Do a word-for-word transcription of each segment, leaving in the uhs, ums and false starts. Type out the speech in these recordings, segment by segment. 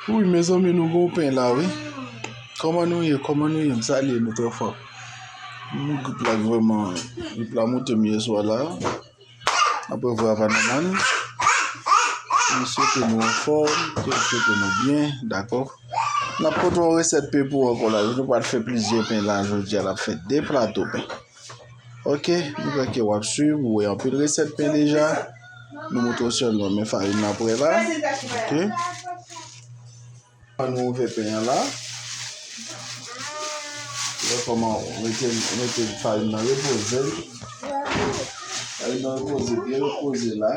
Wi, mezanmi, nou gon pen la, wi. Kòman nou ye? Kòman nou ye? M salye nou trè fò. M, grip la vrèman, grip la moute m yè swa la. Apre vwa pa nòmal. M swete nou anfòm, ke m swete nou byen, dakò? N ap pote yon resèt pen pou ankò la. Nou pral fè plizyè pen la jodi a, n ap fè de plato pen. Ok, m kwè ke w ap swiv, ou wè anpil resèt pen deja. Nou montre w sèlman, men farin nan prè la. Ok. Ann nou ouvè pen an la. Wè kòman mete, mete farin nan repoze. Farin nan repoze, byen repoze la.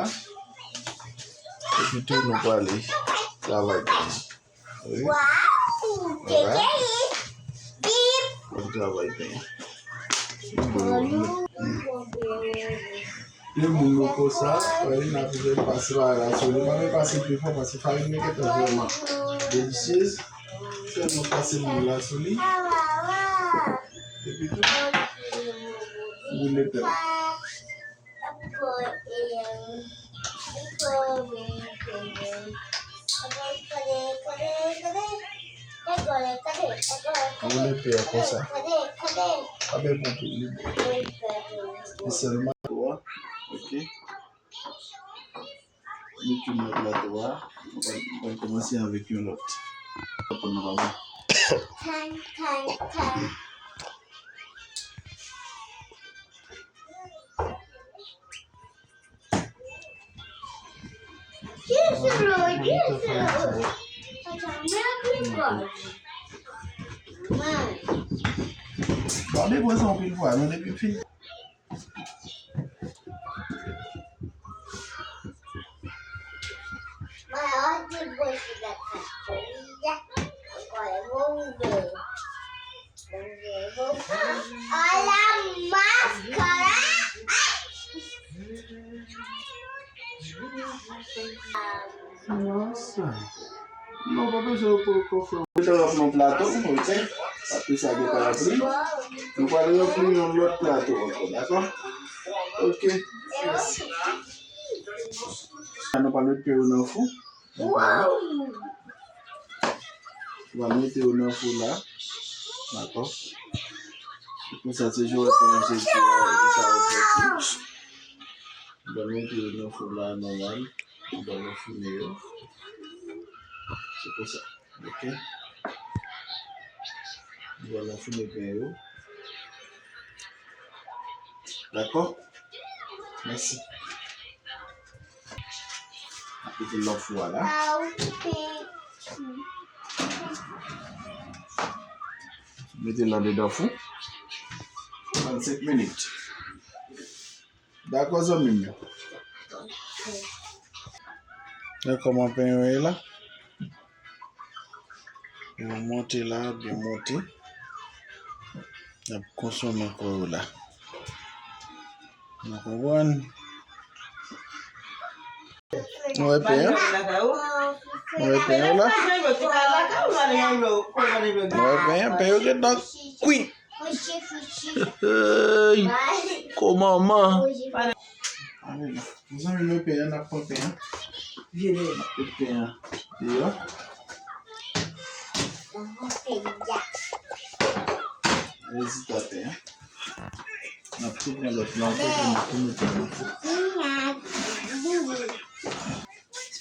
Epi tou nou prale travay pen an. Wi. Alright. Bon travay pen an. Bon. Yon moun nou konsa, farin nan toujou pase bagay la sou li. Pa vle pase pi fò, paske farin nan gentan vrèman delisyez. Sèlman pase moun la sou li. Epi tou, boule pen. Boule pen an konsa. Pa bèl kontou li. Li sèlman tou a. Ok. Met youn nan plato a. Nou pral, nou pral kòmanse avèk yon lòt. Tan, tan, tan. Pa bezwen sa anpil fwa, non, depi m fin. Nossa. Non, pa bezwen pou kòfè. Mete l nan plato, ok? Apre sa, gen parapli. Nou pral ranpli yon lòt plato ankò, dakò? Ok. Mèsi. Nou pral mete yo nan fou. Nou pral, nou pral mete yo nan fou la. Dakò? Pou sa, se jwe pen an, se sa, se sa, se sa. Nou pral mete yo nan fou la, nòmal. Nou pral anfoune yo. Se konsa. Ok. Nou pral anfoune pen yo. Dakò? Mèsi. Mete l nan fou a la. Mete l andedan fou. Trannsenk minit. Dakò, zanmi m yo. Gade kòman pen yo ye la. Yo monte la, byen monte. Y ap konsome kò yo la. Nou konprann? Nou wè pen an? Nou wè pen yo la? Nou wè pen an? Pen yo gentan kwit. Hey, kòmanman. Mezanmi, nou pen an, n ap pran pen an. N ap met pen an deyò. Rezilta pen an. N ap tou pran lòt la ankò pou nou tou mete nan fou.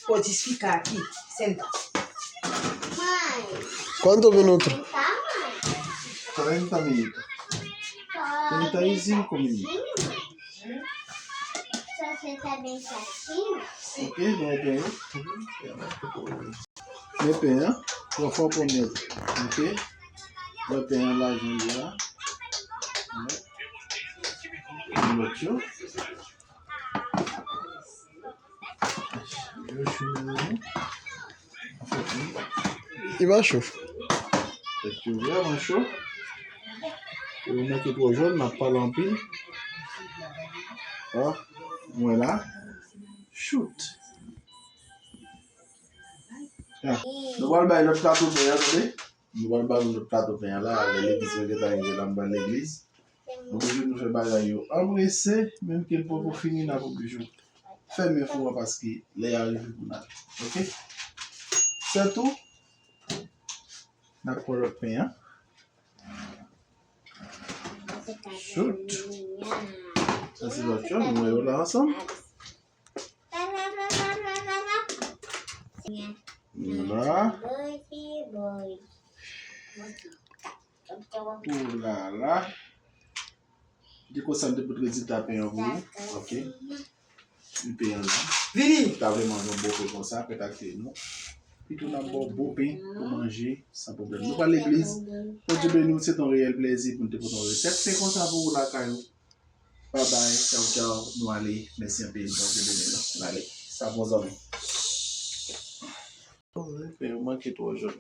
Por desficar aqui, senta. ¿Cuántos minutos? Trenta minutos. Treinta y cinco minutos. Ok, nou pen yo. Men pen an, pran fò pou mèt. Ok. Mwen pen an la, jan li a. Mwen lòt yo. Yo cho, mezanmi. Li pa cho. Tèt yo vrèman cho. Yo manke twò jòn, n ap pale anpil. An, mwen la. Shoot. Ya. Nou pral bay lòt plato pen an, tande? Nou pral bay lòt plato pen an la, lè legliz mwen gentan rive la, m pral legliz. Nou oblije nou fè bagay yo anprese, menm ke l poko fini, n ap oblije fèmen fou an paske lè a rive pou n ale. Ok? Sètou, N ap pran lòt pen an. Shoot. Sa se lòt yo, nou wè yo la ansanm. La. Ou la la. Di konsa m te pote rezilta pen an pou ou. Ok. Li pen an la. Vini! Ou ta vle manje yon bon pen konsa, kontakte nou. Pito n ap ba w bon pen pou manje san pwoblèm. Nou pral legliz. Bondye beni w, se t on reyèl plèzi pou n te pote yon resèt pen konsa pou ou lakay ou. Babay, tchaw tchaw, nou ale. Mèsi anpil, Bondye beni nou. N ale. Sa bon zanmi. Oh, pen yo manke twò jòn.